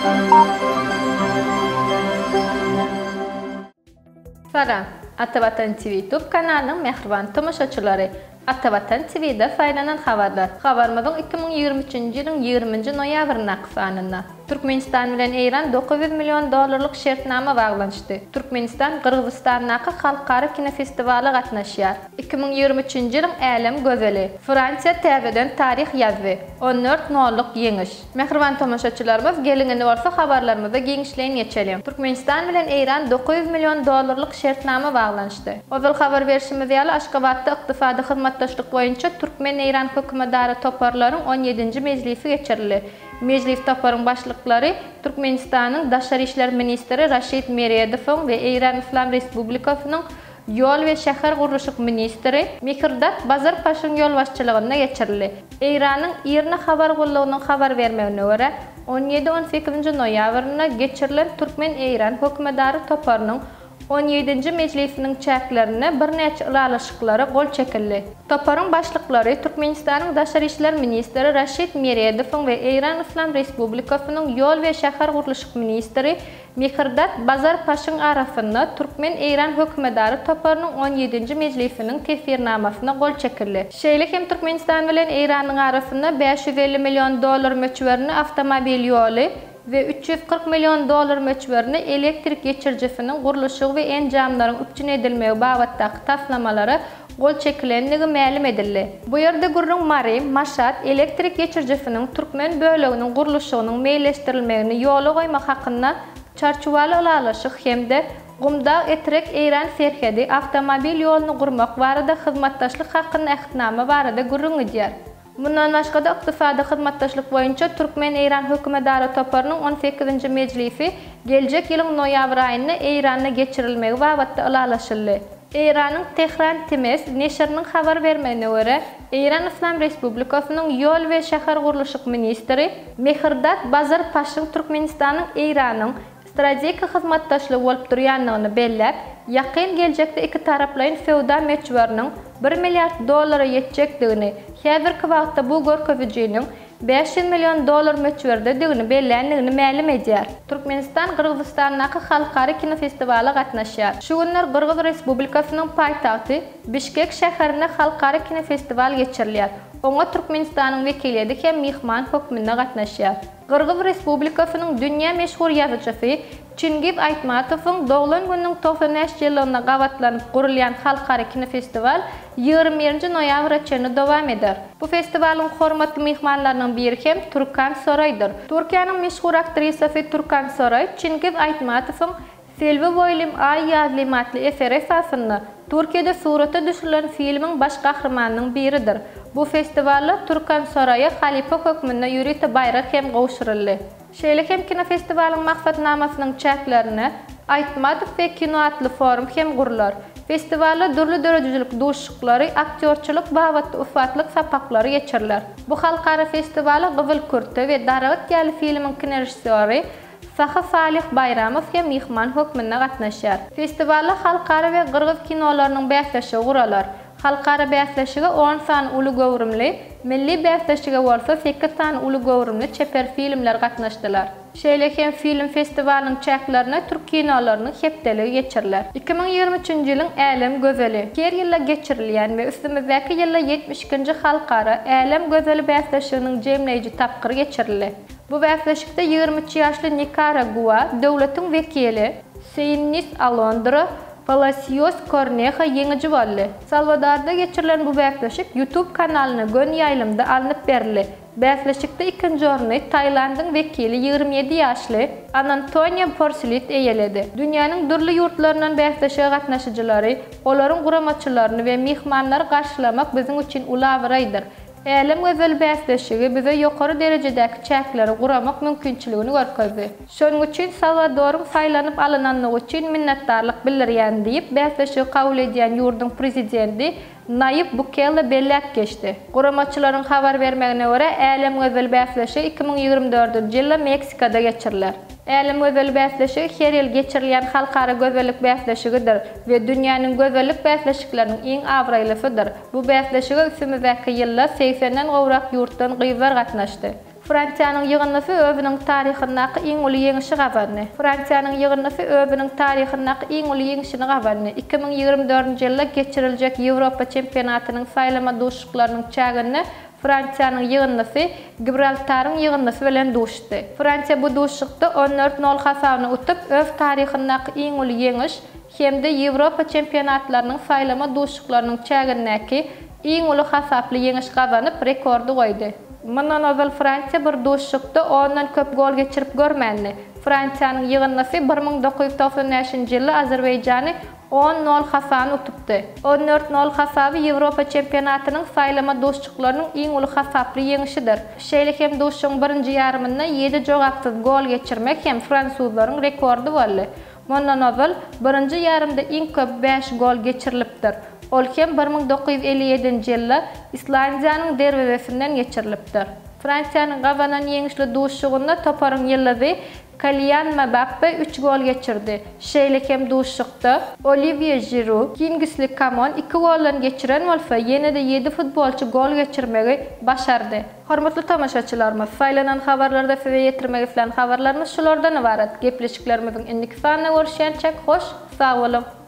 Salam, Ata Watan TV YouTube kanalynyň mähriban tomaşaçylary! Ata Watan TV-de saýlanan habarlar. Habarymyzyň 2023-nji ýylyň 20-nji noýabryndaky sanynda. Türkmenistan bilen Eýran 900 million dollarlyk şertnama baglanyşdy. Türkmenistan Gyrgyzystandaky halkara kinofestiwala gatnaşýar. 2023-nji ýylyň Älem gözeli. Fransiýa täzeden taryh ýazdy. 14 nolluk ýeňiş. Mähriban tomaşaçylarymyz, geliň indi bolsa habarlarymyza giňişleýin geçeliň. Türkmenistan bilen Eýran 900 million dollarlyk şertnama baglanyşdy. Ozal habar berşimiz ýaly, Aşgabatda ykdysady hyzmatdaşlyk boýunça türkmen-eýran hökümetara toparlaryň on ýedinji mejlisi geçirildi. Mejlis toparyň başlyklary Türkmenistanyň daşary işler ministri Raşid Meredowyň we Eýran Yslam Respublikasynyň ýol we şäher gurluşyk ministri Mihirdat Bazarpaşyň ýolbaşçylygynda geçirildi. Eýranyň IRNA habar gullugynyň habar bermegine görä, on ýedi-on sekizinji noýabrynda geçirilen türkmen-eýran hökümetara toparynyň on ýedinji mejlisiniň çäklerinde birnäçe ylalaşyklara gol çekildi. Toparyň başlyklary Türkmenistanyň daşary işler ministri Raşid Meredowyň we Eýran Yslam Respublikasynyň ýol we şäher gurluşyk ministri Mihirdat Bazarpaşyň arasynda türkmen-eýran hökümetara toparynyň on ýedinji mejlisiniň teswirnamasyna gol çekildi. Şeýle hem Türkmenistan bilen Eýranyň arasynda 550 million dollar möçberinde awtomobil ýoly we 340 million dollar möçberinde elektrik geçirijisiniň gurluşygy we enjamlaryň üpjün edilmegi babatdaky taslamalara gol çekilendigi mälim edildi. Bu ýerde gürrüň Mary, Maşat elektrik geçirijisiniň türkmen böleginiň gurluşygynyň meýilleşdirilmegini ýola goýmak hakynda Çarçuwaly ylalaşyk hem-de Gumdag-Etrek-Eýran serhedi awtomobil ýoluny gurmak barada hyzmatdaşlyk hakynda Ähtnama barada gürrüň gidýär. Mundan başga-da, ykdysady hyzmatdaşlyk boýunça türkmen-eýran hökümetara toparynyň on sekizinji mejlisi geljek ýylyň noýabr aýynda Eýranda geçirilmegi babatda ylalaşyldy. Eýranyň Tehran Times neşiriniň habar bermegine görä, Eýran Yslam Respublikasynyň ýol we şähergurluşyk ministri Mehrdad Bazarpaşyň Türkmenistanyň Eýranyň strategik hyzmatdaşlygy bolup durýandygyny belläp, ýakyn geljekde ikitaraplaýyn söwda möçberiniň bir milliard dollara ýetjekdigini, häzirki wagtda bu görkezijiniň 500 million dollar möçberdedigini belländigini mälim edýär. Türkmenistan Gyrgyzystandaky halkara kinofestiwala gatnaşýar. Şu günler Gyrgyz Respublikasynyň paýtagty Bişkek şäherinde halkara kinofestiwal geçirilýär. Oňa Türkmenistanyň wekiliýeti hem myhman hökmünde gatnaşýar. Gyrgyz Respublikasynyň dünýä meşhur ýazyjysy Çingiz Aýtmatowyň doglan gününiň 95 ýyllygyna gabatlanyp gurulýan halkara kinofestiwal 21-nji noýabra çenli dowam eder. Bu festiwalyň hormatly myhmanlarynyň biri hem Türkan Soraýdyr. Türkiýäniň meşhur aktrisasy Türkan Soraý Çingiz Aýtmatowyň Selbi boýlym Aý ýazlym atly eseri esasynda Türkiýede surata düşürilen filmiň baş gahrymanynyň biridir. Bu festiwalda Türkan Soraýa halypa hökmünde ýörite baýrak hem gowşuryldy. Şeýle hem kinofestiwalyň maksatnamasynyň çäklerinde Aýtmatow we kino atly forum hem gurlar. Festiwalda dürli döredijilik duşuşyklary, aktýorçylyk babatda ussatlyk sapaklary geçiriler. Bu halkara festiwala Gyzyl kürte we Daragyt ýaly filmiň kinorežissýory Sahy Salyh Baýramow hem myhman hökmünde gatnaşýar. Festiwalda halkara we gyrgyz kinolarynyň bäsleşigi guralar. Halkara bäsleşige on sany uly göwrümli, milli bäsleşige bolsa sekiz sany uly göwrümli çeper filmler gatnaşdylar. Şeýle hem film festiwalynyň çäklerinde türk kinolarynyň hepdeligi geçiriler. 2023-nji ýylyň Älem gözeli her ýylda geçirilýän we üstümizdäki ýylda ýetmiş ikinji halkara Älem gözeli bäsleşiginiň jemleýji tapgyry geçirildi. Bu bäsleşikde 23 ýaşly Nikaragua döwletiň wekili Seýnnis Alondra Palasios Korneha ýeňiji boldy. Salwadarda geçirilen bu bäsleşik YouTube kanalynda göni ýaýlymda alnyp berildi. Bäsleşikde ikinji orny Tailandyň wekili 27 ýaşly Anantonia Porsilit eýeledi. Dünýäniň dürli ýurtlaryndan bäsleşige gatnaşyjylary, olaryň guramaçylaryny we myhmanlary garşylamak biziň üçin uly abraýdyr. Älem gözeli bäsleşigi bize ýokary derejedäki çäkleri guramak mümkinçiligini görkezdi. Şonuň üçin Salwadoryň saýlanyp alynanlygy üçin minnetdarlyk bildirýän diýip, bäsleşigi kabul edýän ýurduň Prezidenti Naýib Bukele belläp geçdi. Guramaçylaryň habar bermegine görä, Älem gözeli bäsleşigi 2024-nji ýylda Meksikada geçiriler. Älem gözeli bäsleşigi her ýyl geçirilýän halkara gözellik bäsleşigidir we dünýäniň gözellik bäsleşikleriniň iň abraýlysydyr. Bu bäsleşige üstümizdäki ýylda segsenden gowrak ýurtdan gyzlar gatnaşdy. Fransiýanyň ýygyndysy özüniň taryhyndaky iň uly ýeňişi gazandy. Fransiýanyň ýygyndysy özüniň taryhyndaky iň uly ýeňşini gazandy. 2024-nji ýylda geçiriljek Ýewropa çempionatynyň saýlama duşuşyklarynyň çäginde Fransiýanyň ýygyndysy Gibraltaryň ýygyndysy bilen duşdy. Fransiýa bu duşuşykda 14 nol hasabyna utup, öz taryhyndaky iň uly ýeňiş hem-de Ýewropa çempionatlarynyň saýlama duşuşyklarynyň çägindäki iň uly hasaply ýeňiş gazanyp, rekordy goýdy. Mundan ozal Fransiýa bir duşuşykda ondan köp gol geçirip görmändi. Fransiýanyň ýygyndysy 1995-nji ýylda Azerbaýjany on nol hasabyna utupdy. 14 nol hasaby Ýewropa çempionatynyň saýlama duşuşyklarynyň iň uly hasaply ýeňişidir. Şeýle hem duşuşygyň birinji ýarymynda ýedi jogapsyz gol geçirmek hem fransuzlaryň rekordy boldy. Mundan ozal, birinji ýarymda iň köp bäş gol geçirilipdir. Ol hem 1957-nji ýylda Islandiýanyň derwezesinden geçirilipdir. Fransiýanyň gazanan ýeňişli duşuşygynda toparyň ýyldyzy Kilian Mbappe üç gol geçirdi. Şeýle hem duşuşykda Oliwýe Žiru, Kingsli Kamon iki goldan geçiren bolsa, ýene-de ýedi futbolçy gol geçirmegi başardy. Hormatly tomaşaçylarymyz, saýlanan habarlarda size ýetirmek islän habarlarymyz şulardan ybarat. Gepleşiklerimiziň indiki sanynda görüşýänçäk hoş, sag boluň!